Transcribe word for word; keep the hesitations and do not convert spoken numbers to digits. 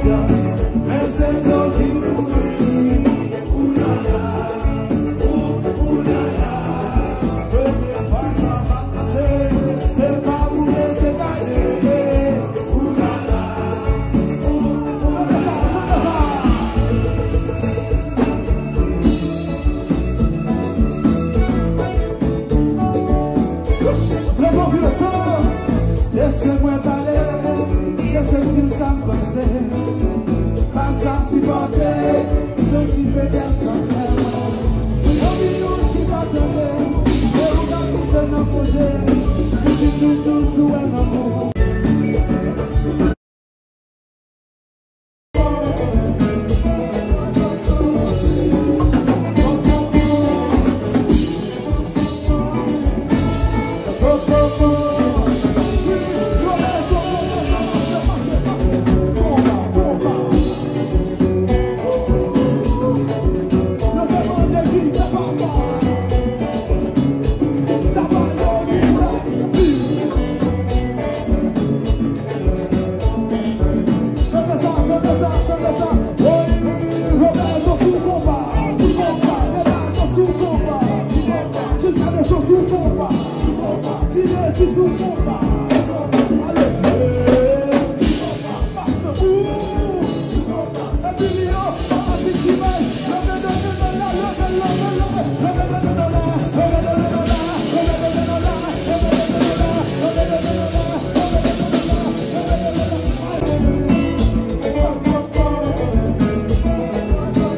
Men se yo ki mouri. Oulala, ou, oulala. Premye fwa sa pa mache, se pa ou mete gaye. Oulala, ou, ou mete sa, ou mete sa. Leve w vire fò, lese mwen pale, lese di sa m panse.